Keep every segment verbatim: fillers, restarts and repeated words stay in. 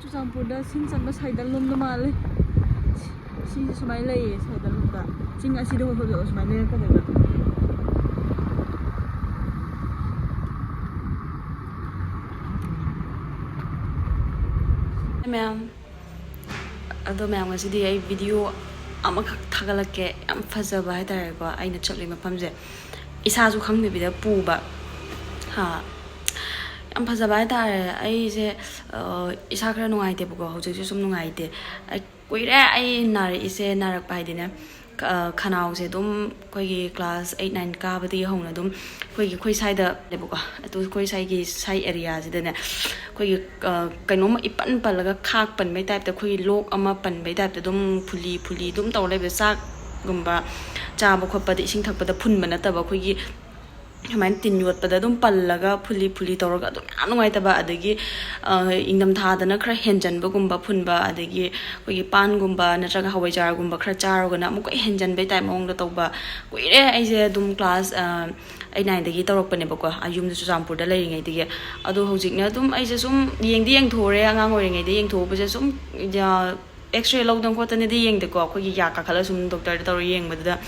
ꯆꯨꯔꯆꯥꯟꯄꯨꯔꯗ ꯁꯤꯟ ꯆꯟꯕ ꯁꯥꯏꯗꯜ ꯂꯣꯝꯗ ꯃꯥꯜꯂꯦ꯫ ꯁꯤꯁꯦ ꯁꯨꯃꯥꯏꯅ ꯂꯩꯌꯦ ꯁꯥꯏꯗꯜ ꯂꯣꯝꯗ꯫ ꯆꯤꯡ ꯑꯁꯤꯗ ꯍꯣꯏ ꯍꯣꯏ ꯁꯨꯃꯥꯏꯅ ꯂꯩꯔꯛꯀꯗꯣꯏꯕ꯫ ꯃꯌꯥꯝ, ꯑꯗꯣ ꯃꯌꯥꯝ, ꯉꯁꯤꯗꯤ ꯑꯩ ꯚꯤꯗꯤꯑꯣ ꯑꯃꯈꯛ ꯊꯥꯒꯠꯂꯛꯀꯦ꯫ ꯌꯥꯝ ꯐꯖꯕ ꯍꯥꯏꯇꯥꯔꯦꯀꯣ, ꯑꯩꯅ ꯆꯠꯂꯨꯏ ꯃꯐꯝꯁꯦ ꯏꯁꯥꯁꯨ ꯈꯪꯗꯕꯤꯗ ꯄꯨꯕ꯫ ꯍꯥ, ꯌꯥꯝ ꯐꯖꯕ ꯍꯥꯏꯇꯥꯔꯦ꯫ ꯑꯩꯁꯦ, ꯑ, ꯏꯁꯥ ꯈꯔ ꯅꯨꯡꯉꯥꯏꯇꯦꯕꯀꯣ, ꯍꯧꯖꯤꯛꯁꯨ ꯁꯨꯝ ꯅꯨꯡꯉꯥꯏꯇꯦ꯫ ꯑꯩ ꯀꯨꯏꯔꯦ ꯑꯩ ꯅꯥꯔꯛꯏꯁꯦ꯫ ꯅꯥꯔꯛꯄ ꯍꯥꯏꯗꯤꯅꯦ, ꯈ-, ꯈꯅꯥꯎꯁꯦ ꯑꯗꯨꯝ ꯑꯩꯈꯣꯏꯒꯤ ꯀ꯭ꯂꯥꯁ ꯑꯩꯠ, ꯅꯥꯏꯟ ꯀꯥꯕꯗꯒꯤ ꯍꯧꯅ ꯑꯗꯨꯝ ꯑꯩꯈꯣꯏꯒꯤ, ꯑꯩꯈꯣꯏ ꯁ꯭ꯋꯥꯏꯗ ꯂꯩꯕꯀꯣ, ꯑꯗꯨ ꯑꯩꯈꯣꯏ ꯁ꯭ꯋꯥꯏꯒꯤ ꯁ꯭ꯋꯥꯏ ꯑꯦꯔꯤꯌꯥꯁꯤꯗꯅꯦ ꯑꯩꯈꯣꯏꯒꯤ, ꯑ, ꯀꯩꯅꯣꯝꯃ ꯏꯄꯟ ꯄꯜꯂꯒ ꯈꯥꯛ ꯄꯟꯕꯩ ꯇꯥꯏꯞꯇ, ꯑꯩꯈꯣꯏꯒꯤ ꯂꯣꯛ ꯑꯃ ꯄꯟꯕꯩ ꯇꯥꯏꯞꯇ ꯑꯗꯨꯝ ꯐꯨꯂꯤ ꯐꯨꯂꯤ ꯑꯗꯨꯝ ꯇꯧꯔ ꯂꯩꯕ꯫ ꯆꯥꯛꯀꯨꯝꯕ ꯆꯥꯕ ꯈꯣꯠꯄꯗ, ꯏꯁꯤꯡ ꯊꯛꯄꯗ ꯐꯨꯟꯕ ꯅꯠꯇꯕ, ꯑꯩꯈꯣꯏꯒꯤ ꯁꯨꯃꯥꯏꯅ ꯇꯤꯟ ꯌꯣꯠꯄꯗ ꯑꯗꯨꯝ ꯄꯜꯂꯒ ꯐꯨꯂꯤ ꯐꯨꯂꯤ ꯇꯧꯔꯒ ꯑꯗꯨꯝ ꯌꯥꯝ ꯅꯨꯡꯉꯥꯏꯇꯕ꯫ ꯑꯗꯒꯤ, ꯑ, ꯏꯪꯊꯝꯊꯥꯗꯅ ꯈꯔ ꯍꯦꯟꯖꯟꯕꯒꯨꯝꯕ ꯐꯨꯟꯕ, ꯑꯗꯒꯤ ꯑꯩꯈꯣꯏꯒꯤ ꯄꯥꯟꯒꯨꯝꯕ ꯅꯠꯇ꯭ꯔꯒ ꯍꯋꯥꯏꯖꯥꯔꯒꯨꯝꯕ ꯈꯔ ꯆꯥꯔꯒꯅ ꯑꯃꯨꯛꯀ ꯍꯦꯟꯖꯟꯕꯩ ꯇꯥꯏꯞ ꯃꯑꯣꯡꯗ ꯇꯧꯕ꯫ ꯀꯨꯏꯔꯦ ꯑꯩꯁꯦ ꯑꯗꯨꯝ ꯀ꯭ꯂꯥꯁ, ꯑ, ꯑꯩꯠ, ꯅꯥꯏꯟꯗꯒꯤ ꯇꯧꯔꯛꯄꯅꯦꯕꯀꯣ, ꯑ, ꯌꯨꯝꯗ ꯆꯨꯔꯆꯥꯟꯄꯨꯔꯗ ꯂꯩꯔꯤꯉꯩꯗꯒꯤ꯫ ꯑꯗꯣ ꯍꯧꯖꯤꯛꯅ ꯑꯗꯨꯝ ꯑꯩꯁꯦ ꯁꯨꯝ ꯌꯦꯡꯗꯤ ꯌꯦꯡꯊꯣꯛꯎꯔꯦ, ꯑꯉꯥꯡ ꯑꯣꯏꯔꯤꯉꯩꯗ ꯌꯦꯡꯊꯣꯛꯎꯕꯁꯦ ꯁꯨꯝ, ꯌꯥ-, ꯑꯦꯛꯁꯔꯦ ꯂꯧꯗꯅ ꯈꯣꯠꯇꯅꯗꯤ ꯌꯦꯡꯗꯦꯀꯣ, ꯑꯩꯈꯣꯏꯒꯤ ꯌꯥ ꯀꯥꯈꯠꯂ ꯁꯨꯝ ꯗꯣꯛꯇꯔꯗ ꯇꯧꯔ ꯌꯦꯡꯕꯗꯨꯗ,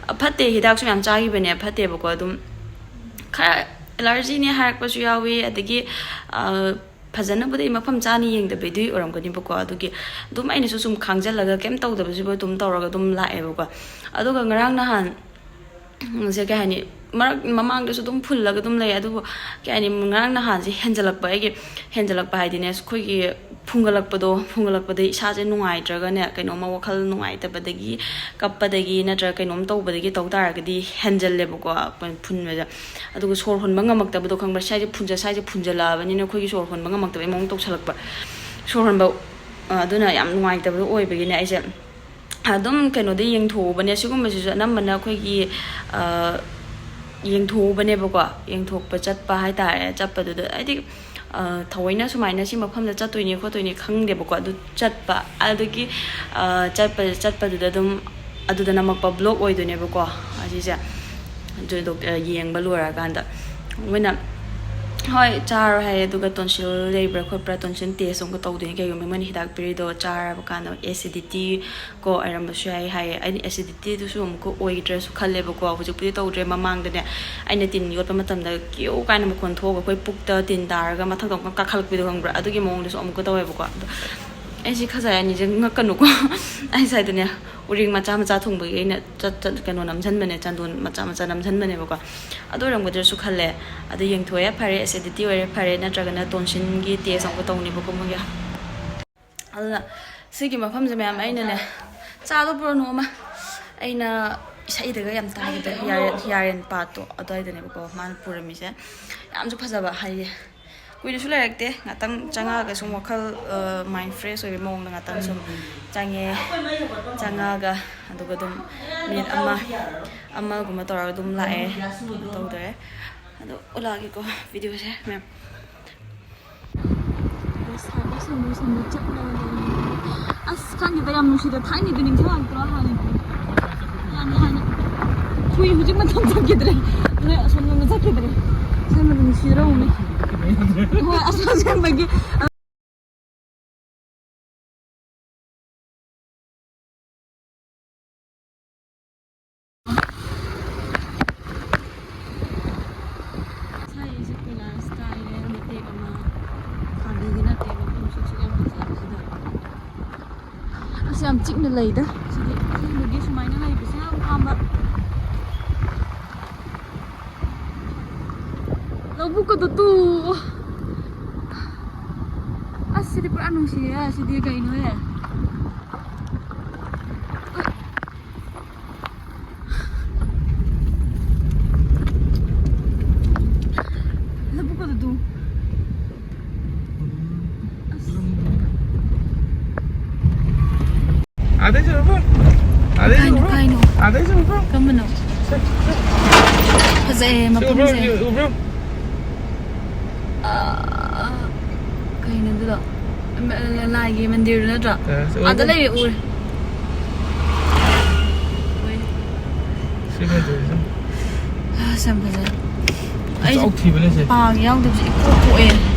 ꯑ, ꯐꯠꯇꯦ, ꯍꯤꯗꯥꯛꯁꯨ ꯃꯌꯥꯝ ꯆꯥꯈꯤꯕꯅꯦ, ꯐꯠꯇꯦꯕꯀꯣ꯫ ꯑꯗꯨꯝ ꯈꯔ ꯑꯦꯂꯔꯖꯤꯅꯦ ꯍꯥꯏꯔꯛꯄꯁꯨ ꯌꯥꯎꯋꯤ, ꯑꯗꯒꯤ, ꯑ, ꯐꯖꯅꯕꯨꯗꯤ ꯃꯐꯝ ꯆꯥꯅ ꯌꯦꯡꯗꯕꯩꯗꯤ ꯑꯣꯏꯔꯝꯒꯅꯤꯕꯀꯣ꯫ ꯑꯗꯨꯒꯤ ꯑꯗꯨꯝ ꯑꯩꯅꯁꯨ ꯁꯨꯝ ꯈꯥꯡꯖꯜꯂꯒ ꯀꯩꯝ ꯇꯧꯗꯕꯁꯤꯕꯨ ꯑꯗꯨꯝ ꯇꯧꯔꯒ ꯑꯗꯨꯝ ꯂꯥꯛꯑꯦꯕꯀꯣ꯫ ꯑꯗꯨꯒ ꯉꯔꯥꯡ ꯅꯍꯥꯟ ꯁꯦ, ꯀꯩ ꯍꯥꯏꯅꯤ, ꯃꯔꯛ ꯃꯃꯥꯡꯗꯁꯨ ꯑꯗꯨꯝ ꯐꯨꯜꯂꯒ ꯑꯗꯨꯝ ꯂꯩ, ꯑꯗꯨꯕꯨ, ꯀꯩ ꯍꯥꯏꯅꯤ, ꯉꯔꯥꯡ ꯅꯍꯥꯟꯁꯦ ꯍꯦꯟꯖꯜꯂꯛꯄ, ꯑꯩꯒꯤ ꯍꯦꯟꯖꯜꯂꯛꯄ ꯍꯥꯏꯗꯤꯅꯦ, ꯑꯩꯈꯣꯏꯒꯤ ꯐꯨꯡꯒꯠꯂꯛꯄꯗꯣ, ꯐꯨꯡꯒꯠꯂꯛꯄꯗꯒꯤ ꯏꯁꯥꯁꯦ ꯅꯨꯡꯉꯥꯏꯇ꯭ꯔꯒꯅꯦ, ꯀꯩꯅꯣꯝꯃ ꯋꯥꯈꯜ ꯅꯨꯡꯉꯥꯏꯇꯕꯗꯒꯤ, ꯀꯞꯄꯗꯒꯤ ꯅꯠꯇ꯭ꯔꯒ ꯀꯩꯅꯣꯝ ꯇꯧꯕꯗꯒꯤ ꯇꯧ ꯇꯥꯔꯒꯗꯤ ꯍꯦꯟꯖꯜꯂꯦꯕꯀꯣ, ꯐꯨꯟꯕꯁꯦ꯫ ꯑꯗꯨꯒ ꯁꯣꯔ ꯍꯣꯟꯕ ꯉꯝꯃꯛꯇꯕꯗꯣ, ꯈꯪꯕ꯭ꯔꯥ? ꯁ꯭ꯋꯥꯏꯁꯦ ꯐꯨꯟꯖ-, ꯁ꯭ꯋꯥꯏꯁꯦ ꯐꯨꯟꯖꯜꯂꯛꯑꯕꯅꯤꯅ ꯑꯩꯈꯣꯏꯒꯤ ꯁꯣꯔ ꯍꯣꯟꯕ ꯉꯝꯃꯛꯇꯕꯒꯤ ꯃꯑꯣꯡ ꯇꯧꯁꯜꯂꯛꯄ, ꯁꯣꯔ ꯍꯣꯟꯕ, ꯑ, ꯑꯗꯨꯅ ꯌꯥꯝ ꯅꯨꯡꯉꯥꯏꯇꯕꯗꯣ ꯑꯣꯏꯕꯒꯤꯅꯦ, ꯑꯩꯁꯦ ꯑꯗꯨꯝ ꯀꯩꯅꯣꯗ ꯌꯦꯡꯊꯣꯛꯎꯕꯅꯦ꯫ ꯁꯤꯒꯨꯝꯕꯁꯤꯁꯨ ꯑꯅꯝꯕꯅ ꯑꯩꯈꯣꯏꯒꯤ, ꯑ, ꯌꯦꯡꯊꯣꯛꯎꯕꯅꯦꯕꯀꯣ꯫ ꯌꯦꯡꯊꯣꯛꯄ ꯆꯠꯄ ꯍꯥꯏꯇꯥꯔꯦ꯫ ꯆꯠꯄꯗꯨꯗ ꯍꯥꯏꯗꯤ, ꯑ, ꯊꯑꯣꯏꯅ ꯁꯨꯃꯥꯏꯅ ꯁꯤ ꯃꯐꯝꯗ ꯆꯠꯇꯣꯏꯅꯦ ꯈꯣꯠꯇꯣꯏꯅꯦ ꯈꯪꯗꯦꯕꯀꯣ꯫ ꯑꯗꯨ ꯆꯠꯄ, ꯑꯗꯨꯒꯤ, ꯑ, ꯆꯠꯄ, ꯆꯠꯄꯗꯨꯗ ꯑꯗꯨꯝ ꯑꯗꯨꯗ ꯅꯝꯃꯛꯄ ꯕ꯭ꯂꯣꯛ ꯑꯣꯏꯗꯣꯏꯅꯦꯕꯀꯣ ꯑꯁꯤꯁꯦ꯫ ꯑꯗꯨ ꯗꯣꯛꯇꯔ ꯌꯦꯡꯕ ꯂꯣꯏꯔꯀꯥꯟꯗ ꯃꯣꯏꯅ ꯍꯣꯏ, ꯆꯥꯔꯣ ꯍꯥꯏꯌꯦ꯫ ꯑꯗꯨꯒ ꯇꯣꯟꯁꯤꯜ ꯂꯩꯕ꯭ꯔꯥ ꯈꯣꯠꯄ꯭ꯔꯥ, ꯇꯣꯟꯁꯤꯜ ꯇꯦꯁ ꯑꯃꯨꯛꯀ ꯇꯧꯗꯣꯏꯅꯦ꯫ ꯀꯩꯒꯨꯝꯕ ꯃꯣꯏꯅ ꯍꯤꯗꯥꯛ ꯄꯤꯔꯤꯗꯣ ꯆꯥꯔꯕ ꯀꯥꯟꯗ ꯑꯦꯁꯤꯗꯤꯇꯤ ꯀꯣ ꯑꯣꯏꯔꯝꯕꯁꯨ ꯌꯥꯏ ꯍꯥꯏꯌꯦ꯫ ꯑꯩꯅ ꯑꯦꯁꯤꯗꯤꯇꯤꯗꯨꯁꯨ ꯑꯃꯨꯛꯀ ꯑꯣꯏꯗ꯭ꯔꯁꯨ ꯈꯜꯂꯦꯕꯀꯣ꯫ ꯍꯧꯖꯤꯛꯄꯨꯗꯤ ꯇꯧꯗ꯭ꯔꯦ꯫ ꯃꯃꯥꯡꯗꯅꯦ, ꯑꯩꯅ ꯇꯤꯟ ꯌꯣꯠꯄ ꯃꯇꯝꯗ ꯀ꯭ꯌꯨ ꯀꯥꯏꯅ ꯃꯈꯣꯟ ꯊꯣꯛꯑꯒ ꯑꯩꯈꯣꯏ ꯄꯨꯛꯇ ꯇꯤꯟ ꯇꯥꯔꯒ ꯃꯊꯛꯇ ꯑꯃꯨꯛꯀ ꯀꯥꯈꯠꯂꯛꯄꯤꯗꯣ ꯈꯪꯕ꯭ꯔꯥ? ꯑꯗꯨꯒꯤ ꯃꯑꯣꯡꯗꯁꯨ ꯑꯃꯨꯛꯀ ꯇꯧꯋꯦꯕꯀꯣ꯫ ꯑꯗꯣ ꯑꯩꯁꯤ ꯈꯖꯥꯏ ꯑꯅꯤꯁꯦ ꯉꯛꯀꯅꯨꯀꯣ꯫ ꯑꯩ ꯁ꯭ꯋꯥꯏꯗꯅꯦ, ꯎꯔꯤꯡ ꯃꯆꯥ ꯃꯆꯥ ꯊꯨꯡꯕꯒꯤ ꯑꯩꯅ ꯆꯠ-, ꯆꯠ-, ꯀꯩꯅꯣ ꯅꯝꯁꯤꯟꯕꯅꯦ, ꯆꯟꯗꯣꯟ ꯃꯆꯥ ꯃꯆꯥ ꯅꯝꯁꯤꯟꯕꯅꯦꯕꯀꯣ꯫ ꯑꯗꯨ ꯑꯣꯏꯔꯝꯒꯗ꯭ꯔꯁꯨ ꯈꯜꯂꯦ꯫ ꯑꯗꯨ ꯌꯦꯡꯊꯣꯛꯑꯦ, ꯐꯔꯦ, ꯑꯦꯁꯤꯗꯤꯇꯤ ꯑꯣꯏꯔꯦ, ꯐꯔꯦ, ꯅꯠꯇ꯭ꯔꯒꯅ ꯇꯣꯟꯁꯤꯟꯒꯤ ꯇꯦꯁ ꯑꯃꯨꯛꯀ ꯇꯧꯅꯤꯕꯀꯣ ꯃꯣꯏꯒꯤ꯫ ꯑꯗꯨꯅ ꯁꯤꯒꯤ ꯃꯐꯝꯁꯦ, ꯃꯌꯥꯝ, ꯑꯩꯅꯅꯦ, ꯆꯥꯗꯣ ꯄꯨꯔꯛꯅꯨ ꯑꯃ, ꯑꯩꯅ ꯏꯁꯩꯗꯒ ꯌꯥꯝ ꯇꯥꯈꯤꯕ ꯌꯥꯔꯦꯟ, ꯌꯥꯔꯦꯟ ꯄꯥꯠꯇꯣ ꯑꯗꯨꯋꯥꯏꯗꯅꯦꯕꯀꯣ ꯃꯥꯅ ꯄꯨꯔꯝꯃꯤꯁꯦ꯫ ꯌꯥꯝꯁꯨ ꯐꯖꯕ ꯍꯥꯏꯌꯦ꯫ ꯀꯨꯏꯅꯁꯨ ꯂꯩꯔꯛꯇꯦ, ꯉꯥꯛꯇꯪ ꯆꯪꯉꯛꯑꯒ ꯁꯨꯝ ꯋꯥꯈꯜ, ꯑ, ꯃꯥꯏꯟ ꯐ꯭ꯔꯦꯁ ꯑꯣꯏꯕꯒꯤ ꯃꯑꯣꯡꯗ ꯉꯥꯛꯇꯪ ꯁꯨꯝ ꯆꯪꯉꯦ꯫ ꯆꯪꯉꯛꯑꯒ ꯑꯗꯨꯒ ꯑꯗꯨꯝ ꯃꯤꯅꯤꯠ ꯑꯃ, ꯑꯃꯒꯨꯝꯕ ꯇꯧꯔꯒ ꯑꯗꯨꯝ ꯂꯥꯛꯑꯦ꯫ ꯇꯧꯗꯔꯦ꯫ ꯑꯗꯣ ꯎꯠꯂꯛꯑꯒꯦꯀꯣ ꯚꯤꯗꯤꯑꯣꯁꯦ, ꯃꯌꯥꯝ꯫ ꯁꯥꯕ ꯁꯨꯝ ꯁꯨꯝ ꯆꯠꯂꯒ ꯂꯩꯔꯦ꯫ ꯑꯁ, ꯈꯪꯗꯦꯗ, ꯌꯥꯝ ꯅꯨꯡꯁꯤꯗ꯫ ꯊꯥꯏꯅꯗꯤ ꯅꯤꯡꯁꯤꯡꯂꯛꯇ꯭ꯔꯣ? ꯍꯥꯟꯅꯗꯤ, ꯍꯥꯟꯅ, ꯍꯥꯟꯅ꯫ ꯍꯨꯏ ꯍꯧꯖꯤꯛ ꯃꯇꯝ ꯆꯠꯈꯤꯗ꯭ꯔꯦ꯫ ꯅꯣꯏ ꯑꯁꯣꯝ ꯂꯣꯝꯗ ꯆꯠꯈꯤꯗ꯭ꯔꯦ꯫ ꯑꯁꯦꯡꯕꯗꯤ ꯅꯨꯡꯁꯤꯔꯝꯒꯅꯤ꯫ ꯍꯣꯏ, ꯑꯁ, ꯑꯁꯦꯡꯕꯒꯤ꯫ ꯉꯁꯥꯏ ꯑꯩꯁꯦ ꯀꯣꯏꯂꯥꯁ ꯀꯥꯏꯔꯦ ꯃꯇꯦꯛ ꯑꯃ꯫ ꯈꯥꯝꯕꯤꯒꯦ ꯅꯠꯇꯦ, ꯃꯐꯝꯁꯨ ꯑꯁꯨꯛ ꯌꯥꯝ ꯐꯖꯕꯁꯤꯗ꯫ ꯑꯁ, ꯌꯥꯝ ꯆꯤꯛꯅ ꯂꯩꯗ ꯁꯤꯗꯤ꯫ ꯑꯁꯦꯡꯕꯒꯤ ꯁꯨꯃꯥꯏꯅ ꯂꯩꯕꯁꯦ ꯌꯥꯝ ꯄꯥꯝꯕ꯫ ꯂꯧꯕꯨꯛꯀꯗꯣ ꯇꯨ꯫ ꯑꯁ, ꯁꯤꯗꯤ ꯄꯨꯔꯥ ꯅꯨꯡꯁꯤꯌꯦ꯫ ꯁꯤꯗꯤ ꯀꯩꯅꯣꯍꯦ? ꯂꯧꯕꯨꯛꯀꯗꯣ ꯇꯨ꯫ ꯑꯁ꯫ ꯑꯥꯗꯩꯁꯨ ꯎꯕ꯭ꯔꯣ? ꯑꯥꯗꯩꯁꯨ ꯀꯥꯏꯅꯣ, ꯎꯕ꯭ꯔꯣ? ꯀꯥꯏꯅꯣ? ꯑꯥꯗꯩꯁꯨ ꯎꯕ꯭ꯔꯣ? ꯀꯔꯝꯕꯅꯣ? ꯁꯦ, ꯁꯦ꯫ ꯐꯖꯩꯌꯦ ꯁꯤ ꯎꯕ꯭ꯔꯣ? ꯃꯐꯝꯁꯦ꯫ ꯎꯕ꯭ꯔꯣ? ꯑꯥ, ꯀꯩꯅꯣ ꯑꯗꯨꯗꯣ? ꯂ-, ꯂꯥꯏꯒꯤ ꯃꯟꯗꯤꯔꯗꯨ ꯅꯠꯇ꯭ꯔꯣ? ꯑꯥ, ꯁꯤ ꯎꯕ꯭ꯔꯣ? ꯑꯥꯗ ꯂꯩꯔꯦ, ꯎꯔꯦ꯫ ꯎꯔꯦ꯫ ꯁꯤ ꯐꯖꯩ, ꯁꯤ꯫ ꯑꯁ, ꯌꯥꯝ ꯐꯖꯩ꯫ ꯑꯩꯁꯦ ꯆꯥꯎ ꯊꯤꯕꯅꯦ ꯁꯦ꯫ ꯄꯥꯒ ꯌꯥꯎꯗꯕꯁꯦ ꯏꯀꯣꯛ ꯀꯣꯛꯑꯦ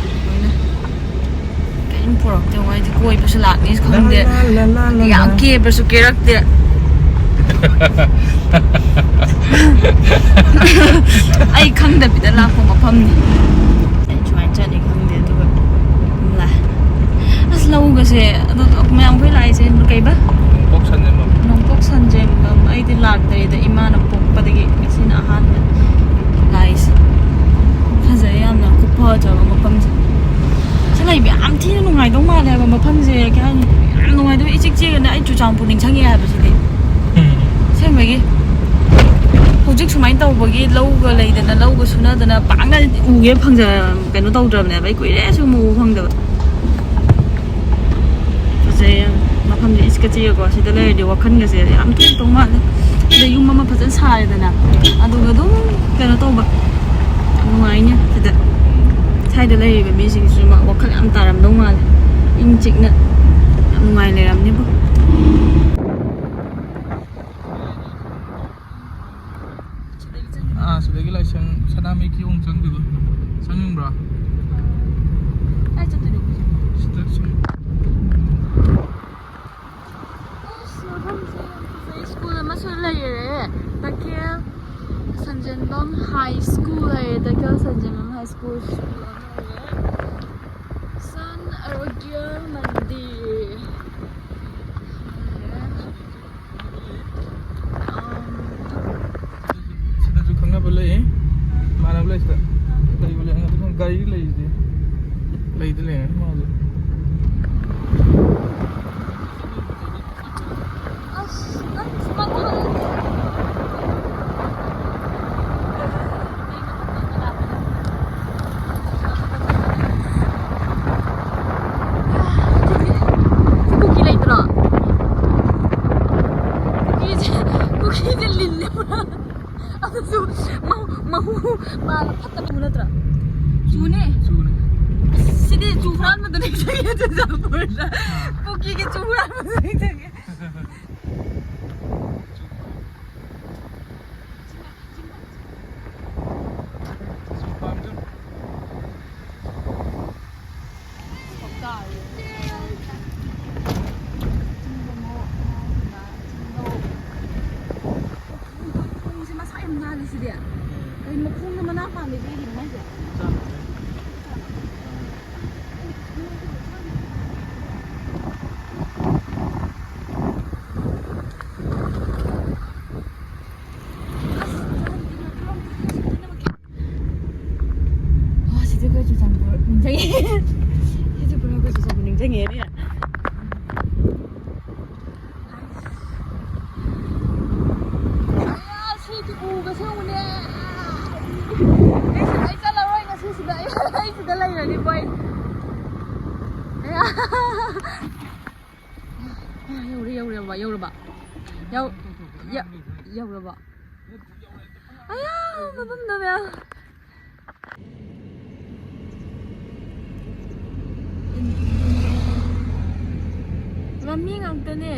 ꯂꯣꯏꯅ꯫ ꯀꯔꯤꯝ ꯄꯨꯔꯛꯇꯦ꯫ ꯃꯣꯏꯗꯤ ꯀꯣꯏꯕꯁꯨ ꯂꯥꯛꯅꯤꯁꯨ ꯈꯪꯗꯦ꯫ ꯌꯥꯝ ꯀꯦꯕꯁꯨ ꯀꯦꯔꯛꯇꯦ꯫ ꯑꯩ ꯈꯪꯗꯕꯤꯗ ꯂꯥꯛꯄ ꯃꯐꯝꯅꯤ꯫ ꯑꯩ ꯁꯨꯃꯥꯏꯅ ꯆꯠꯅꯤ ꯈꯪꯗꯦ, ꯑꯗꯨꯒ ꯑꯗꯨꯝ ꯂꯥꯛꯑꯦ꯫ ꯑꯁ, ꯂꯧꯒꯁꯦ ꯑꯗꯣ ꯃꯌꯥꯝ ꯑꯩꯈꯣꯏ ꯂꯥꯛꯏꯁꯦ ꯀꯩꯕ? ꯅꯣꯡꯄꯣꯛ ꯁꯟꯖꯦꯟꯕꯝ꯫ ꯅꯣꯡꯄꯣꯛ ꯁꯟꯖꯦꯟꯕꯝ꯫ ꯑꯩꯗꯤ ꯂꯥꯛꯇꯔꯤꯗ, ꯏꯃꯥꯅ ꯄꯣꯛꯄꯗꯒꯤ ꯉꯁꯤꯅ ꯑꯍꯥꯟꯕ ꯂꯥꯛꯏꯁꯦ꯫ ꯐꯖꯩ ꯌꯥꯝꯅ, ꯈꯨꯐꯖꯕ ꯃꯐꯝꯁꯦ꯫ ꯁꯤ ꯂꯩꯕ ꯌꯥꯝ ꯊꯤꯅ ꯅꯨꯡꯉꯥꯏꯗꯧ ꯃꯥꯜꯂꯦ ꯍꯥꯏꯕ ꯃꯐꯝꯁꯦ꯫ ꯀꯩ ꯍꯥꯏꯅꯤ? ꯌꯥꯝ ꯅꯨꯡꯉꯥꯏꯗꯧ, ꯏꯆꯤꯛ ꯆꯤꯛꯑꯒꯅꯦ꯫ ꯑꯩ ꯆꯨꯔꯆꯥꯟꯄꯨꯔ ꯅꯤꯡꯁꯤꯡꯉꯦ ꯍꯥꯏꯕꯁꯤꯗꯤ꯫ ꯎꯝ꯫ ꯑꯁꯦꯡꯕꯒꯤ ꯍꯧꯖꯤꯛ ꯁꯨꯃꯥꯏꯅ ꯇꯧꯕꯒꯤ ꯂꯧꯒ ꯂꯩꯗꯅ, ꯂꯧꯒ ꯁꯨꯅꯗꯅ ꯄꯥꯛꯅ ꯎꯒꯦ ꯐꯪꯖ-, ꯀꯩꯅꯣ ꯇꯧꯗ꯭ꯔꯕꯅꯦꯕ꯫ ꯑꯩ ꯀꯨꯏꯔꯦ ꯁꯨꯝ ꯎꯕ ꯐꯪꯗꯕ꯫ ꯐꯖꯩ ꯌꯥꯝ꯫ ꯃꯐꯝꯁꯦ ꯏꯁꯤꯛꯀ ꯆꯤꯛꯑꯒꯀꯣ, ꯁꯤꯗ ꯂꯩꯔꯗꯤ ꯋꯥꯈꯜꯒꯁꯦ ꯌꯥꯝ ꯊꯣꯛꯇꯧ ꯃꯥꯜꯂꯦ꯫ ꯁꯤꯗ ꯌꯨꯝ ꯑꯃ ꯐꯖꯅ ꯁꯥꯔꯦꯗꯅ, ꯑꯗꯨꯒ ꯑꯗꯨꯝ ꯀꯩꯅꯣ ꯇꯧꯕ, ꯌꯥꯝ ꯅꯨꯡꯉꯥꯏꯅꯦ ꯁꯤꯗ꯫ ꯁ꯭ꯋꯥꯏꯗ ꯂꯩꯔꯤꯕ ꯃꯤꯁꯤꯡꯁꯤꯁꯨ ꯃꯥ ꯋꯥꯈꯜ ꯌꯥꯝ ꯇꯥꯔꯝꯗꯧ ꯃꯥꯜꯂꯦ꯫ ꯏꯪ ꯆꯤꯛꯅ ꯌꯥꯝ ꯅꯨꯡꯉꯥꯏ ꯂꯩꯔꯝꯅꯤꯕꯣ꯫ ꯑꯥ, ꯁꯤꯗꯒꯤ ꯂꯥꯏꯁꯪ ꯁꯅꯥꯃꯍꯤ ꯀꯤꯌꯣꯡ ꯆꯪꯗꯣꯏꯕ꯫ ꯆꯪꯅꯤꯡꯕ꯭ꯔꯣ? ꯀꯥꯏ ꯆꯠꯇꯣꯏꯅꯣ ꯑꯩꯈꯣꯏꯁꯦ? ꯁꯤꯗ ꯁꯨꯝ꯫ ꯑꯁ, ꯃꯐꯝꯁꯦ ꯌꯥꯝ ꯐꯖꯩ꯫ ꯁ꯭ꯀꯨꯜ ꯑꯃꯁꯨ ꯂꯩꯔꯦ꯫ ꯇꯈꯦꯜ ꯁꯟꯖꯦꯟꯕꯝ ꯍꯥꯏ ꯁ꯭ꯀꯨꯜ ꯍꯥꯏꯌꯦ꯫ ꯇꯈꯦꯜ ꯁꯟꯖꯦꯟꯕꯝ ꯍꯥꯏ ꯁ꯭ꯀꯨꯜ, ꯁ꯭ꯀꯨꯜ ꯑꯃ ꯂꯩꯔꯦ꯫ ꯁꯟ ꯑꯔꯣꯒ꯭ꯌ ꯃꯟꯗꯤꯔ꯫ ꯁꯤꯗꯁꯨ ꯈꯪꯅꯕ ꯂꯩ, ꯏꯃꯥꯟꯅꯕ ꯂꯩ ꯁꯤꯗ꯫ ꯂꯩꯕ ꯂꯩ, ꯑꯗꯨ ꯒꯥꯔꯤ ꯂꯩꯁꯤꯗꯤ꯫ ꯂꯩꯗꯤ ꯂꯩꯔꯅꯤ ꯃꯥꯁꯨ꯫ ꯑꯁ, ꯅꯪ ꯁꯨꯃꯥꯏꯅ ꯍꯥꯏꯔꯗꯤ꯫ ꯀꯨꯀꯤ ꯂꯩꯇ꯭ꯔꯣ? ꯀꯨꯀꯤꯁꯦ, ꯀꯨꯀꯤꯁꯦ ꯂꯤꯜꯂꯦ ꯄꯨꯔꯥ꯫ ꯑꯗꯨꯁꯨ ꯃꯍꯨ, ꯃꯍꯨ ꯄꯥꯜꯂ ꯐꯠꯇꯕ ꯅꯠꯇ꯭ꯔꯥ? ꯆꯨꯅꯦ꯫ ꯆꯨꯅꯦ꯫ ꯑꯁ, ꯁꯤꯗꯤ ꯆꯨ ꯍꯨꯔꯥꯟꯕꯗ ꯅꯤꯡꯁꯤꯡꯉꯦ, ꯆꯨꯔꯆꯥꯟꯄꯨꯔꯗ꯫ ꯑꯥ꯫ ꯀꯨꯀꯤꯒꯤ ꯆꯨ ꯍꯨꯔꯥꯟꯕꯗ ꯅꯤꯡꯁꯤꯡꯉꯦ꯫ ꯈꯣꯡꯁꯦ ꯃꯁꯥ ꯌꯥꯝ ꯅꯥꯜꯂꯤꯁꯤꯗꯤ꯫ ꯀꯩꯅꯣ ꯃꯈꯣꯡꯗ ꯃꯅꯥ ꯄꯥꯟꯕꯤ ꯂꯩꯔꯤꯕ ꯃꯥꯏꯁꯦ? ꯑꯁ, ꯑꯣ, ꯁꯤꯗꯤ ꯑꯩꯈꯣꯏ ꯆꯨꯔꯆꯥꯟꯄꯨꯔ ꯅꯤꯡꯁꯤꯡꯉꯦ꯫ ꯁꯤꯗꯤ ꯄꯨꯔꯥ ꯑꯩꯈꯣꯏ ꯆꯨꯔꯆꯥꯟꯄꯨꯔ ꯅꯤꯡꯁꯤꯡꯉꯦꯅꯦ꯫ ꯑꯌꯥ, ꯁꯤꯗꯤ ꯎꯒꯁꯦ ꯎꯅꯦ꯫ ꯑꯩ ꯁꯤꯗ, ꯑꯩ ꯆꯠꯂꯔꯣꯏ ꯉꯁꯤꯁꯤꯗ꯫ ꯑꯩ, ꯑꯩ ꯁꯤꯗ ꯂꯩꯔꯅꯤꯀꯣ ꯑꯩ꯫ ꯑꯌꯥ꯫ ꯑꯥ, ꯌꯧꯔꯦ, ꯌꯧꯔꯕ, ꯌꯧꯔꯕ? ꯌꯧ-, ꯌ-, ꯌꯧꯔꯕ? ꯑꯌꯥ, ꯃꯐꯝꯗꯣ ꯃꯌꯥꯝ꯫ ꯃꯃꯤ ꯉꯥꯛꯇꯅꯦ꯫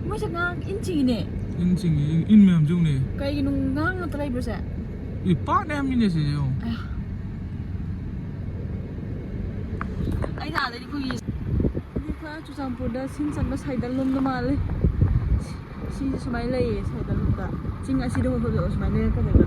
ꯃꯣꯏꯁꯦ ꯉꯥ ꯏꯟ ꯆꯤꯡꯉꯤꯅꯦ꯫ ꯏꯟ ꯆꯤꯡꯉꯤ, ꯏꯟ, ꯏꯟ ꯃꯌꯥꯝꯁꯦ ꯎꯅꯦ꯫ ꯀꯩꯒꯤꯅꯣ ꯉꯥ ꯉꯥꯛꯇ ꯂꯩꯕ꯭ꯔꯣꯁꯦ? ꯑꯦ, ꯄꯥꯠ ꯃꯌꯥꯝꯅꯤꯅꯦ ꯁꯤꯁꯦ ꯌꯦꯡꯉꯣ꯫ ꯑꯌꯥ꯫ ꯑꯩꯅ ꯑꯥꯗꯗꯤ ꯑꯩꯈꯣꯏꯒꯤ, ꯑꯩꯈꯣꯏ ꯆꯨꯔꯆꯥꯟꯄꯨꯔꯗ ꯁꯤꯟ ꯆꯟꯕ ꯁꯥꯏꯗꯜ ꯂꯣꯝꯗ ꯃꯥꯜꯂꯦ꯫ ꯁꯤꯁꯦ ꯁꯨꯃꯥꯏꯅ ꯂꯩꯌꯦ ꯁꯥꯏꯗꯜ ꯂꯣꯝꯗ꯫ ꯆꯤꯡ ꯑꯁꯤꯗ ꯍꯣꯏ ꯍꯣꯏ ꯁꯨꯃꯥꯏꯅ ꯂꯩꯔꯛꯀꯗꯣꯏꯕ꯫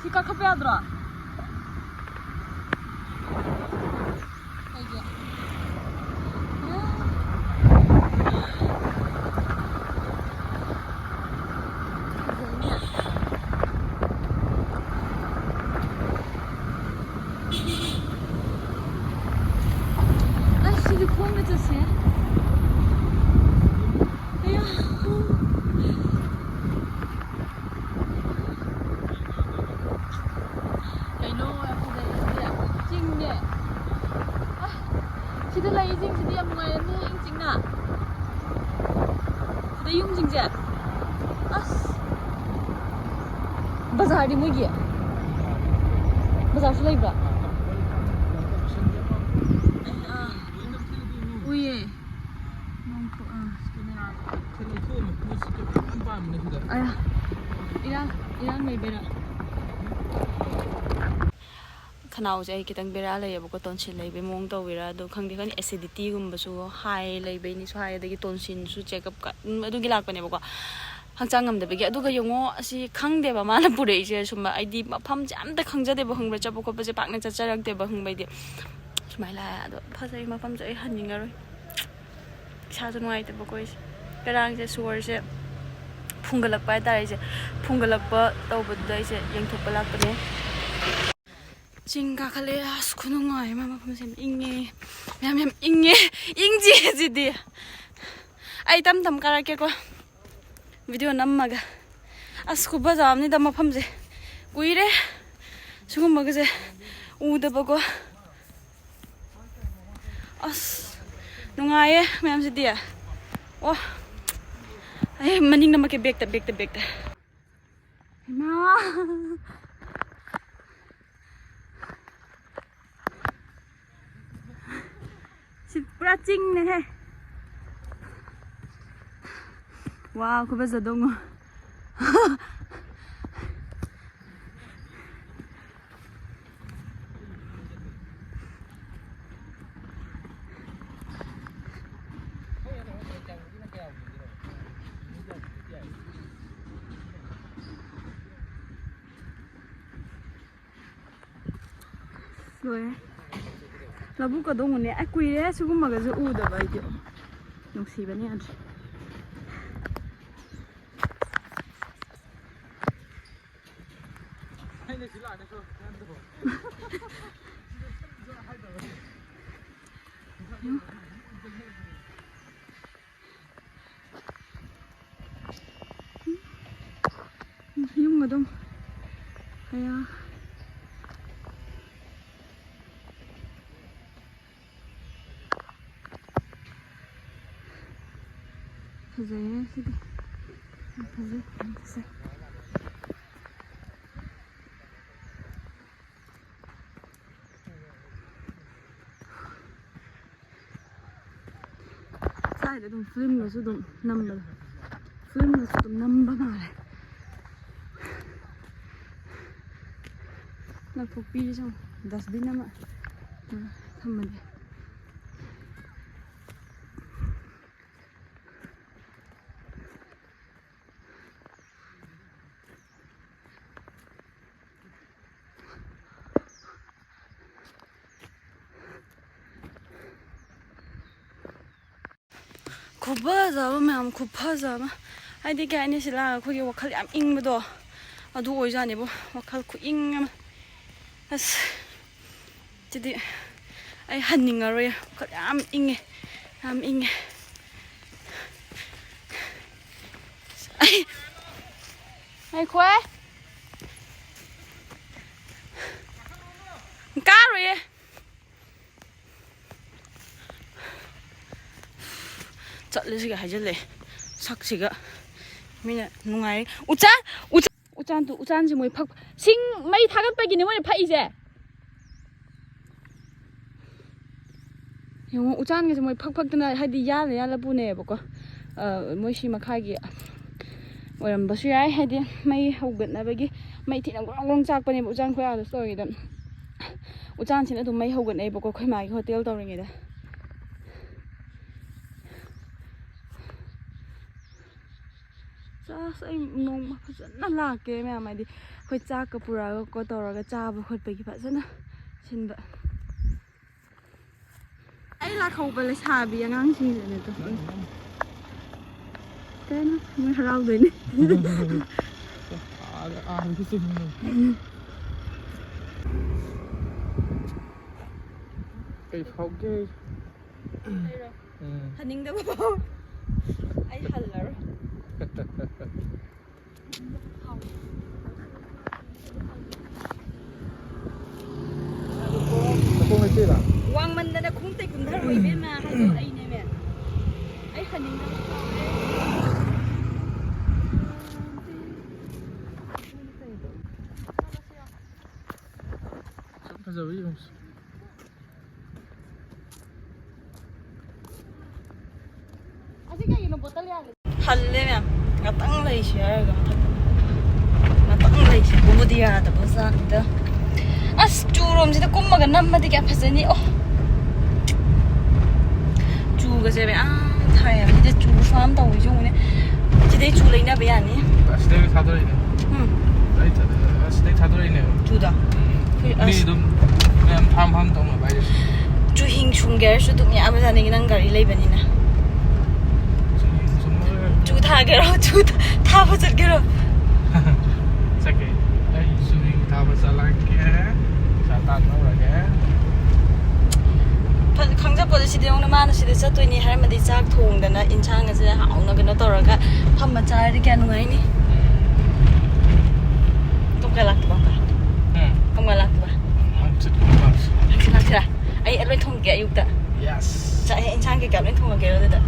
ꯁꯤ ꯀꯥꯈꯠꯄ ꯌꯥꯗ꯭ꯔꯣ? ꯀꯩꯒꯤ? ꯑꯁ, ꯁꯤꯗꯤ ꯈꯣꯡꯅ ꯆꯠꯁꯦ꯫ ꯑꯌꯥ꯫ ꯌꯨꯝꯁꯤꯡꯁꯦ꯫ ꯑꯁ꯫ ꯕꯖꯥꯔꯗꯤ ꯃꯣꯏꯒꯤ? ꯕꯖꯥꯔꯁꯨ ꯂꯩꯕ꯭ꯔꯥ? ꯑꯩ, ꯑꯥ, ꯎꯏꯌꯦ꯫ ꯅꯣꯡ ꯈꯨ-, ꯑꯥ꯫ ꯑꯌꯥ, ꯏꯔꯥꯡ, ꯏꯔꯥꯡ ꯂꯩꯕꯩꯔꯥ? ꯈꯅꯥꯎꯁꯦ ꯑꯩ ꯈꯤꯇꯪ ꯕꯦꯔꯥ ꯂꯩꯌꯦꯕꯀꯣ, ꯇꯣꯟꯁꯤꯜ ꯂꯩꯕꯩ ꯃꯑꯣꯡ ꯇꯧꯋꯤꯔꯥ, ꯑꯗꯣ ꯈꯪꯗꯦ, ꯈꯪꯗꯦ, ꯑꯦꯁꯤꯗꯤꯇꯤꯒꯨꯝꯕꯁꯨ ꯍꯥꯏ ꯂꯩꯕꯩꯅꯤꯁꯨ ꯍꯥꯏ, ꯑꯗꯒꯤ ꯇꯣꯟꯁꯤꯜꯁꯨ ꯆꯦꯛꯑꯞ ꯀ-, ꯎꯝ, ꯑꯗꯨꯒꯤ ꯂꯥꯛꯄꯅꯦꯕꯀꯣ, ꯍꯛꯆꯥꯡ ꯉꯝꯗꯕꯒꯤ꯫ ꯑꯗꯨꯒ ꯌꯦꯡꯉꯣ, ꯑꯁꯤ ꯈꯪꯗꯦꯕ ꯃꯥꯅ ꯄꯨꯔꯛꯏꯁꯦ, ꯁꯨꯝ ꯑꯩꯗꯤ ꯃꯐꯝꯁꯦ ꯑꯝꯇ ꯈꯪꯖꯗꯦꯕ, ꯈꯪꯕ꯭ꯔꯥ? ꯆꯠꯄ ꯈꯣꯠꯄꯁꯦ ꯄꯥꯛꯅ ꯆꯠꯆꯔꯛꯇꯦꯕ, ꯈꯪꯕ꯭ꯔꯥ? ꯑꯩꯗꯤ ꯁꯨꯃꯥꯏꯅ ꯂꯥꯛꯑꯦ꯫ ꯑꯗꯣ ꯐꯖꯩ ꯃꯐꯝꯁꯦ, ꯑꯩ ꯍꯟꯅꯤꯡꯉꯔꯣꯏ꯫ ꯏꯁꯥꯁꯨ ꯅꯨꯡꯉꯥꯏꯇꯕꯀꯣ ꯑꯩꯁꯦ꯫ ꯉꯔꯥꯡꯁꯦ ꯁꯣꯔꯁꯦ ꯐꯨꯟꯒꯠꯂꯛꯄ ꯍꯥꯏꯇꯥꯔꯦ ꯑꯩꯁꯦ꯫ ꯐꯨꯟꯒꯠꯂꯛꯄ ꯇꯧꯕꯗꯨꯗ ꯑꯩꯁꯦ ꯌꯦꯡꯊꯣꯛꯄ ꯂꯥꯛꯄꯅꯦ꯫ ꯆꯤꯡ ꯀꯥꯈꯠꯂꯦ꯫ ꯑꯁ, ꯈꯨꯅꯨꯡꯉꯥꯏ ꯑꯃ, ꯃꯐꯝꯁꯦ ꯌꯥꯝ ꯏꯪꯉꯦ꯫ ꯃꯌꯥꯝ ꯌꯥꯝ ꯏꯪꯉꯦ꯫ ꯏꯪꯁꯤ ꯁꯤꯗꯤ꯫ ꯑꯩ ꯇꯝ ꯇꯝ ꯀꯥꯔꯛꯀꯦꯀꯣ꯫ ꯚꯤꯗꯤꯑꯣ ꯅꯝꯃꯒ꯫ ꯑꯁ, ꯈꯨꯐꯖ ꯑꯃꯅꯤꯗ ꯃꯐꯝꯁꯦ꯫ ꯀꯨꯏꯔꯦ ꯁꯤꯒꯨꯝꯕꯒꯁꯦ ꯎꯗꯕꯀꯣ꯫ ꯑꯁ, ꯅꯨꯡꯉꯥꯏꯌꯦ ꯃꯌꯥꯝꯁꯤꯗꯤ꯫ ꯑꯣ, ꯑꯩ ꯃꯅꯤꯡ ꯅꯝꯃꯛꯀꯦ, ꯕꯦꯛꯇ, ꯕꯦꯛꯇ, ꯕꯦꯛꯇ꯫ ꯏꯃꯥ! ꯁꯤ ꯄꯨꯔꯥ ꯆꯤꯡꯅꯦꯍꯦ꯫ ꯋꯥ, ꯈꯨꯐꯖꯗꯣꯉꯣ꯫ ꯂꯣꯏꯔꯦ꯫ ꯂꯧꯕꯨꯛꯀꯗꯣ ꯎꯅꯦ꯫ ꯑꯩ ꯀꯨꯏꯔꯦ ꯁꯤꯒꯨꯝꯕꯒꯁꯨ ꯎꯗꯕ ꯑꯩꯗꯤ꯫ ꯅꯨꯡꯁꯤꯕꯅ ꯌꯥꯗ꯭ꯔꯦ꯫ ꯌꯨꯝ ꯑꯗꯨꯝ ꯀꯌꯥ ꯐꯖꯩꯌꯦ ꯁꯤꯗꯤ꯫ ꯌꯥꯝ ꯐꯖꯩ, ꯌꯥꯝ ꯐꯖꯩ꯫ ꯁ꯭ꯋꯥꯏꯗ ꯑꯗꯨꯝ ꯐꯤꯂꯝꯒꯁꯨ ꯑꯗꯨꯝ ꯅꯝꯕꯗꯣ, ꯐꯤꯂꯝꯒꯁꯨ ꯑꯗꯨꯝ ꯅꯝꯕ ꯃꯥꯜꯂꯦ꯫ ꯂꯪꯊꯣꯛꯄꯤꯔꯤꯁꯦ ꯌꯦꯡꯉꯣ, dustbin ꯑꯃ, ꯑ, ꯊꯝꯃꯗꯤ꯫ ꯈꯨꯐꯖꯕ ꯃꯌꯥꯝ, ꯈꯨꯐꯖꯕ꯫ ꯍꯥꯏꯗꯤ ꯀꯩ ꯍꯥꯏꯅꯤ, ꯁꯤ ꯂꯥꯛꯑꯒ ꯑꯩꯈꯣꯏꯒꯤ ꯋꯥꯈꯜ ꯌꯥꯝ ꯏꯪꯕꯗꯣ, ꯑꯗꯨ ꯑꯣꯏꯖꯥꯠꯅꯦꯕꯣ꯫ ꯋꯥꯈꯜ ꯈꯨꯏꯪ ꯑꯃ꯫ ꯑꯁ, ꯁꯤꯗꯤ ꯑꯩ ꯍꯟꯅꯤꯡꯉꯔꯣꯏ꯫ ꯋꯥꯈꯜ ꯌꯥꯝ ꯏꯪꯉꯦ, ꯌꯥꯝ ꯏꯪꯉꯦ꯫ ꯑꯩ, ꯉꯥꯏꯈꯣꯍꯦ꯫ ꯀꯥꯔꯣꯏꯌꯦ꯫ ꯆꯠꯂꯁꯤꯒ ꯍꯥꯏꯖꯜꯂꯛꯑꯦ꯫ ꯁꯛꯁꯤꯒ ꯃꯤꯅ ꯅꯨꯡꯉꯥꯏ꯫ ꯎꯆꯥꯟ! ꯎꯆꯥꯟ! ꯎꯆꯥꯟꯗꯨ, ꯎꯆꯥꯟꯁꯦ ꯃꯣꯏ ꯐꯛ-, ꯁꯤꯡ ꯃꯩ ꯊꯥꯒꯠꯄꯒꯤꯅꯦ ꯃꯣꯏꯅ ꯐꯛꯏꯁꯦ꯫ ꯌꯦꯡꯉꯣ, ꯎꯆꯥꯟꯒꯁꯦ ꯃꯣꯏ ꯐꯛ ꯐꯛꯇꯅ, ꯍꯥꯏꯗꯤ ꯌꯥꯜꯂ ꯌꯥꯜꯂ ꯄꯨꯅꯩꯌꯦꯕꯀꯣ꯫ ꯑ, ꯃꯣꯏ ꯁꯤ ꯃꯈꯥꯒꯤ ꯑꯣꯏꯔꯝꯕꯁꯨ ꯌꯥꯏ꯫ ꯍꯥꯏꯗꯤ ꯃꯩ ꯍꯧꯒꯠꯅꯕꯒꯤ ꯃꯩ ꯊꯤꯅ ꯒ꯭ꯔꯣꯡ ꯒ꯭ꯔꯣꯡ ꯆꯥꯛꯄꯅꯦꯕ ꯎꯆꯥꯟ ꯈꯣꯏꯔꯥꯡꯗꯣ ꯇꯧꯔꯤꯗꯣ꯫ ꯎꯆꯥꯟꯁꯤꯅ ꯑꯗꯨꯝ ꯃꯩ ꯍꯧꯒꯠꯅꯩꯕꯀꯣ ꯑꯩꯈꯣꯏ ꯃꯥꯒꯤ ꯍꯣꯇꯦꯜ ꯇꯧꯔꯤꯉꯩꯗ꯫ ꯑꯁ, ꯑꯩ ꯅꯣꯡꯃ ꯐꯖꯅ ꯂꯥꯛꯀꯦ ꯃꯌꯥꯝ, ꯍꯥꯏꯗꯤ ꯑꯩꯈꯣꯏ ꯆꯥꯛꯀ ꯄꯨꯔꯛꯑꯒꯀꯣ ꯇꯧꯔꯒ ꯆꯥꯕ ꯈꯣꯠꯄꯒꯤ ꯐꯖꯅ ꯁꯤꯟꯕ꯫ ꯑꯩ ꯂꯥꯛꯍꯧꯕ ꯂꯩꯁꯥꯕꯤ ꯑꯉꯥꯡꯁꯤꯡꯁꯤꯅꯦ ꯑꯗꯣ꯫ ꯀꯩꯅꯣ ꯃꯣꯏ ꯍꯔꯥꯎꯗꯣꯏꯅꯦ꯫ ꯑꯥꯗ, ꯑꯥꯗ ꯆꯠꯇꯣꯏꯅꯤ꯫ ꯀꯩ ꯐꯥꯎꯒꯦ? ꯑꯩꯔꯣ? ꯎꯝ꯫ ꯍꯟꯅꯤꯡꯗꯕ ꯐꯥꯎ-, ꯑꯩ ꯍꯜꯂꯔꯣꯏ꯫ ꯅꯈꯣꯡ ꯂꯩꯊꯦꯛꯏꯔꯥ? ꯋꯥꯡꯃꯟꯗꯅ ꯈꯣꯡꯇꯩ ꯀꯨꯝꯊꯔꯛꯑꯣ ꯏꯕꯦꯝꯃ ꯍꯥꯏꯗꯣ ꯑꯩꯅꯦꯃꯦ꯫ ꯑꯩ ꯍꯟꯅꯤꯡꯗꯕ ꯐꯥꯎꯔꯦ꯫ ꯇꯜꯂꯦ ꯃꯌꯥꯝ꯫ ꯉꯥꯛꯇꯪ ꯂꯩꯁꯤ ꯍꯥꯏꯔꯒ ꯃꯊꯛꯇ꯫ ꯉꯥꯛꯇꯪ ꯂꯩꯁꯤ꯫ ꯕꯨꯕꯨꯗꯤ ꯌꯥꯗꯕ ꯖꯥꯠꯅꯤꯗ꯫ ꯑꯁ, ꯆꯨꯔꯣꯝꯁꯤꯗ ꯀꯨꯝꯃꯒ ꯅꯝꯃꯗꯤ ꯀꯌꯥ ꯐꯖꯅꯤ꯫ ꯑꯣ꯫ ꯆꯨꯒꯁꯦ ꯃꯌꯥꯝ ꯊꯥꯏ ꯍꯥꯏꯕ꯫ ꯁꯤꯗ ꯆꯨ ꯐꯥꯝ ꯇꯧꯕꯁꯨ ꯌꯦꯡꯉꯨꯅꯦ꯫ ꯁꯤꯗꯩ ꯆꯨ ꯂꯩꯅꯕ ꯌꯥꯅꯤ꯫ ꯑꯁꯤꯗꯩ ꯊꯥꯗꯣꯔꯛꯏꯅꯦ꯫ ꯎꯝ꯫ ꯑꯩ ꯊꯥꯗꯣꯔꯛ-, ꯑꯁꯤꯗꯩ ꯊꯥꯗꯣꯔꯛꯏꯅꯦꯕ꯫ ꯆꯨꯗꯣ? ꯎꯝ꯫ ꯑꯩꯈꯣꯏ ꯃꯤ ꯑꯁ ꯑꯗꯨꯝ ꯃꯌꯥꯝ ꯐꯥꯝ ꯐꯥꯝ ꯇꯧꯅꯕ ꯍꯥꯏꯁꯦ꯫ ꯆꯨꯍꯤꯡ ꯁꯨꯝꯒꯦ ꯍꯥꯏꯔꯁꯨ ꯑꯗꯨꯝ ꯌꯥꯕꯖꯥꯠꯅꯤ, ꯅꯪ ꯒꯥꯔꯤ ꯂꯩꯕꯅꯤꯅ꯫ ꯆꯨꯍꯤꯡ ꯁꯨꯝꯕ ꯆꯨ ꯊꯥꯒꯦꯔꯣ? ꯆꯨ ꯊꯥ-, ꯊꯥꯕ ꯆꯠꯀꯦꯔꯣ? ꯆꯠꯀꯦ꯫ ꯑꯩ ꯆꯨꯍꯤꯡ ꯊꯥꯕ ꯆꯠꯂꯛꯀꯦ꯫ ꯄꯩꯁꯥ ꯇꯥꯟꯕ ꯍꯧꯔꯒꯦ꯫ ꯐ-, ꯈꯪꯖꯄꯣꯠꯇꯦ ꯁꯤꯗ ꯌꯦꯡꯉꯨꯅꯦ, ꯃꯥꯅ ꯁꯤꯗ ꯆꯠꯇꯣꯏꯅꯤ ꯍꯥꯏꯔꯝꯃꯗꯤ ꯆꯥꯛ ꯊꯣꯡꯗꯅ ꯏꯟꯁꯥꯡ ꯑꯁꯦ ꯍꯥꯎꯅ ꯀꯩꯅꯣ ꯇꯧꯔꯒ ꯐꯝꯃ ꯆꯥꯔꯗꯤ ꯀꯌꯥ ꯅꯨꯡꯉꯥꯏꯅꯤ꯫ ꯀꯔꯝ ꯀꯥꯟ ꯂꯥꯛꯇꯣꯏꯕ ꯑꯪꯀꯜ? ꯎꯝ꯫ ꯀꯔꯝ ꯀꯥꯟ ꯂꯥꯛꯇꯣꯏꯕ? ꯍꯪꯆꯤꯠ ꯀꯨꯝꯕ ꯂꯥꯛꯁꯤ꯫ ꯍꯪꯆꯤꯠ ꯂꯥꯛꯁꯤꯔꯥ? ꯑꯩ ꯂꯣꯏ ꯊꯣꯡꯒꯦ ꯑꯌꯨꯛꯇ꯫ Yes꯫ ꯆꯥꯛ ꯏꯟꯁꯥꯡ ꯀꯩꯀꯥ ꯂꯣꯏ ꯊꯣꯡꯉꯒꯦ ꯑꯗꯨꯗ꯫